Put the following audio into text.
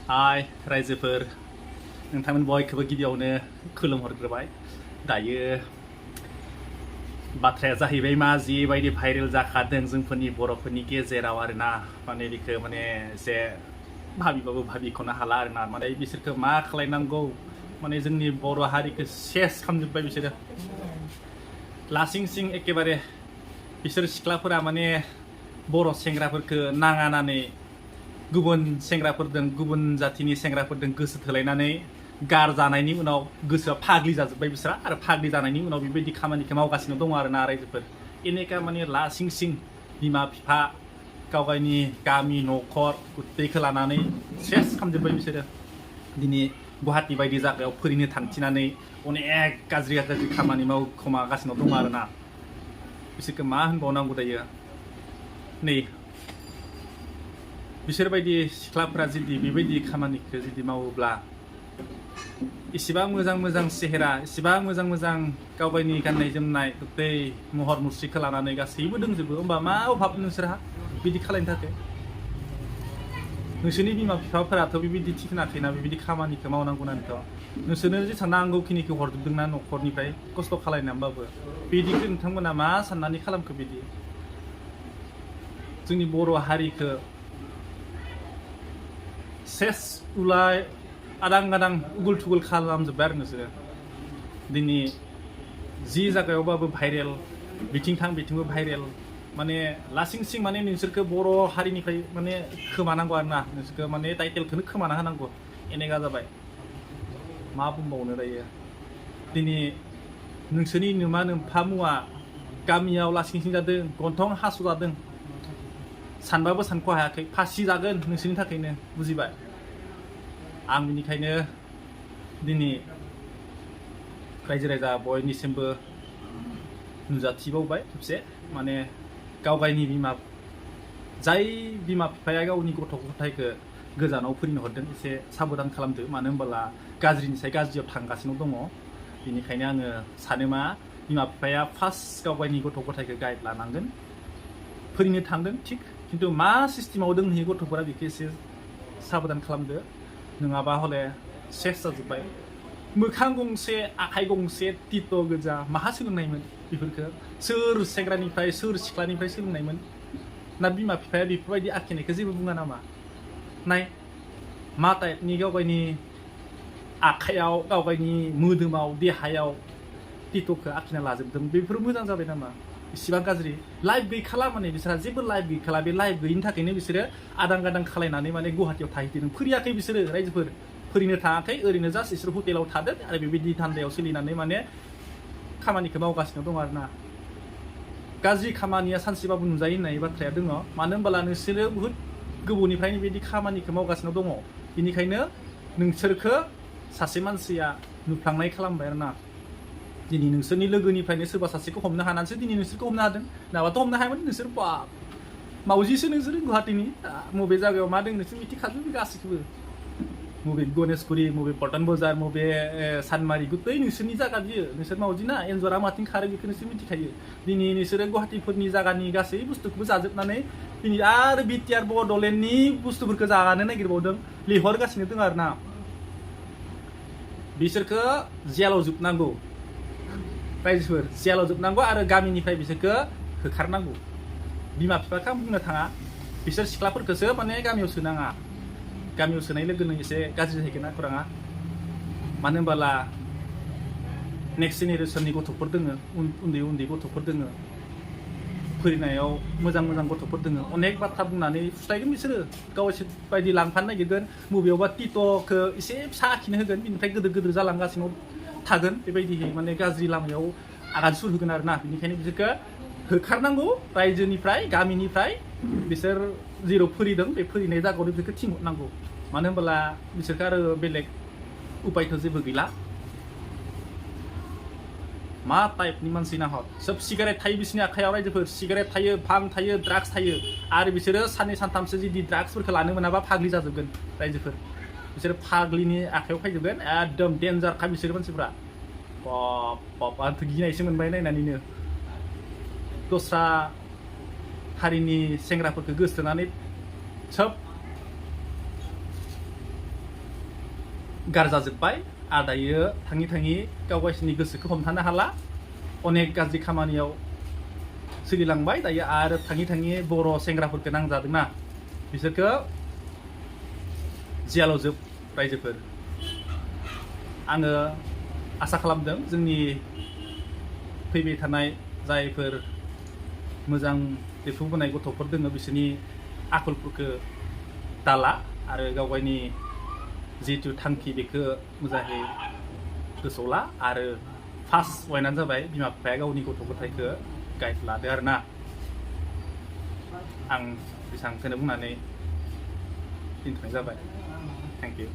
हाय रायजोफोर नोंथांमोन बयखौबो गिबियावनो खुलुमहरग्रोबाय दायो बाथ्राया जाहैबाय मा जिबायदि भाइरेल जाखादों जोंफोरनि बर'फोरनि गेजेराव आरोना माने बेखौ माने एसे भाबिबाबो भाबिख'नो हाला आरोना माने बिसोरखौ मा खालायनांगौ माने जोंनि बर' हारिखौ सेस खालामजोब्बाय बिसोरो लासिं सिं एखेबारे बिसोर सिख्लाफोरा माने बर' सेंग्राफोरखौ नाङानानै गुबुन सेंग्राफोरजों गुबुन जाथिनि सेंग्राफोरजों गोसो थोलायनानै गारजानायनि उनाव गोसोआ फाग्लि जाजोब्बाय बिसोरा आरो फाग्लि जानायनि उनाव बेबायदि खामानिखौ मावगासिनो दङ आरोना रायजोफोर एनेका माने लासिं सिं बिमा बिफा गावगायनि गामि न'खर गुத்தைखौ लानानै सेस खालामजोब्बाय बिसोरो दिनै गुवाहाटि बायदि जायगायाव फोरिनो थांथिनानै अनेक गाज्रि गाज्रि खामानि मावखोमागासिनो दङ आरोना बिसोरखौ मा होनबावनांगौ दायो नै बिसोरबायदि सिख्लाफोरा जुदि बेबायदि खामानिखौ जुदि मावोब्ला इसेबां मोजां मोजां सेहेरा इसेबां मोजां मोजां गावगायनि गाननाय जोमनाय गुத்தை महर मुस्रिखौ लानानै गासैबो दंजोबो होमबा मा अभाब नोंसोरहा बिदि खालायनो थाखाय नोंसोरनि बिमा बिफाफोराथ' बेबायदि थिखोनाखैना बेबायदि खामानिखौ मावनांगौनानैथ' नोंसोरनो जेसेबां नांगौखिनिखौ हरजोबदोंना न'खरनिफ्राय खस्थ' खालायनानैबाबो बिदिखौ नोंथांमोना मा साननानै खालामखो बिदि जोंनि बर' हारिखौ सेस उलाय आदां गादां उगुल थुगुल खालामजोब्बाय आरो नोंसोरो दिनै जि जायगायावबाबो भाइरेल बिथिं थां बिथिंबो भाइरेल माने लासिं सिं माने नोंसोरखौ बर' हारिनिफ्राय माने खोमानांगौ आरोना नोंसोरखौ माने टाइटेलखौनो खोमाना होनांगौ एनेगा जाबाय मा बुंबावनो दायो दिनै नोंसोरनि नोमा नोमफा मुवा गामियाव लासिं सिं जादों गन्थं हास' जादों सानबाबो सानख' हायाखै फासि जागोन नोंसोरनि थाखायनो बुजिबाय आं बेनिखायनो दिनै रायजो राजा बयनिसिमबो नुजाथिबावबाय खेबसे माने गावगायनि जाय बिमा बिफाया गावनि गथ' गथायखौ गोजानाव फोरिनो हरदों एसे साबधान खालामदो मानो होनबोला गाज्रिनिसाय गाज्रियाव थांगासिनो दङ बेनिखायनो आङो सानो मा बिमा बिफाया फार्स्ट गावगायनि गथ' गथायखौ गाइड लानांगोन फोरिनो थांदों थिग खिन्थु मा सिस्टेमाव दोनहैयो गथ'फोरा बेखौ एसे साबधान खालामदो नङाबा हले सेस जाजोब्बाय मोखां गंसे आखाइ गंसे टिट' गोजा माहा सोलोंनायमोन बेफोरखौ सोर सेंग्रानिफ्राय सोर सिख्लानिफ्राय सोलोंनायमोन ना बिमा बिफाया बेफोरबायदि आखिनायखौ जेबो बुङा नामा नाय मा टाइपनि गावगायनि आखाइयाव गावगायनि मोदोमाव देहायाव टिट'खौ आखिना लाजोबदों बेफोर मोजां जाबाय नामा इसिबां गाज्रि लाइफ गैखाला माने बिसोरहा जेबो लाइफ गैखाला बे लाइफ गैयिनि थाखायनो बिसोरो आदां गादां खालायनानै माने गुवाहाटियाव थाहैदों फोरियाखै बिसोरो रायजोफोर फोरिनो थाङाखै ओरैनो जास्ट बिसोर हटेलाव थादों आरो बेबायदि धान्दायाव सोलिनानै माने खामानिखौ मावगासिनो दं आरोना गाज्रि खामानिया सानसेबाबो नुजायो होननाय बाथ्राया दङ मानो होनबोला नोंसोरो बुहुत गोबावनिफ्रायनो बेबायदि खामानिखौ मावगासिनो दङ बेनिखायनो नोंसोरखौ सासे मानसिया नुफ्लांनाय खालामबाय आरोना दिनै नोंसोरनि लोगोनिफ्रायनो सोरबा सासेखौ हमनो हानानैसो दिनै नोंसोरखौ हमनो हादों नङाबाथ' हमनो हायामोन नोंसोर बाप मावजिसो नोंसोर गुवाहाटिनि मबे जायगायाव मा दं नोंसोर मिथिखाजोबो गासैखौबो मबे गणेशगुरि मबे पल्टन बाजार मबे सानमारि गुतै नोंसोरनि जायगा बियो नोंसोर मावजि ना एन्जरा माथिं खारो बेखौ नोंसोर मिथिखायो दिनै नोंसोरो गुवाहाटिफोरनि जायगानि गासै बुस्थुखौबो जाजोबनानै दिनै आरो बिटिआर बड'लेण्डनि बुस्थुफोरखौ जानो नागिरबावदों लिंहरगासिनो दं आरोना बिसोरखौ जेलाव जोबनांगौ रायजोफोर जेलाव जोबनांगौ आरो गामिनिफ्राय बिसोरखौ होखारनांगौ बिमा बिफाखौ आं बुंनो थाङा बिसोर सिख्लाफोरखौसो माने गामियाव सोनाङा गामियाव सोनाय लोगोनो एसे गाज्रि जाहैगोन ना खौराङा मानो होनबोला नेक्स्ट जेनेरेसननि गथ'फोर दोङो उन्दै उन्दै गथ'फोर दोङो फोरिनायाव मोजां मोजां गथ'फोर दोङो अनेक बाथ्रा बुंनानै फुस्लायगोन बिसोरो गावसोर बायदि लांफानो नागिरगोन बबेयावबा टिट'खौ एसे फिसा आखिनो होगोन बिनिफ्राय गिदिर गिदिर जालांगासिनो थागोन बेबायदिहै माने गाज्रि लामायाव आगान सुर होगोन आरोना बेनिखायनो बिसोरखौ होखारनांगौ रायजोनिफ्राय गामिनिफ्राय बिसोर जेराव फोरिदों बे फोरिनाय जायगायावनो बिसोरखौ थिनहरनांगौ मानो होनबोला बिसोरखौ आरो बेलेग उपायथ' जेबो गैला मा टाइपनि मानसि नाहर सोब सिगारेट थायो बिसोरनि आखायाव रायजोफोर सिगारेट थायो भां थायो ड्राग्स थायो आरो बिसोरो साननै सानथामसो जुदि ड्राग्सफोरखौ लानो मोनाबा फाग्लि जाजोबगोन रायजोफोर बिसोरो फाग्लिनि आखायाव फैजोबगोन एकदम डेन्जारखा बिसोर मानसिफ्रा बाप आंथ' गिनायसो मोनबाय नायनानैनो दस्रा हारिनि सेंग्राफोरखौ गोसोथोनानै सोब गारजाजोब्बाय आरो दायो थाङै थाङै गाव गावसिनि गोसोखौ हमथानो हाला अनेक गाज्रि खामानियाव सोलिलांबाय दायो आरो थाङै थाङै बर' सेंग्राफोरखौ नांजादोंना बिसोरखौ जेलाव जोब रायजोफोर आङो आसा खालामदों जोंनि फैबाय थानाय जायफोर मोजां देरफुबोनाय गथ'फोर दङ बिसोरनि आखलफोरखौ दाला आरो गाव गावनि जिहेतु थांखि बेखौ मोजाङै गोसोआव ला आरो फार्स्ट पइन्टआनो जाबाय बिमा बिफाया गावनि गथ' गथायखौ गाइड लादो आरो ना आं बेसेबांखौनो बुंनानै दोनथ'नाय जाबाय थेंक इउ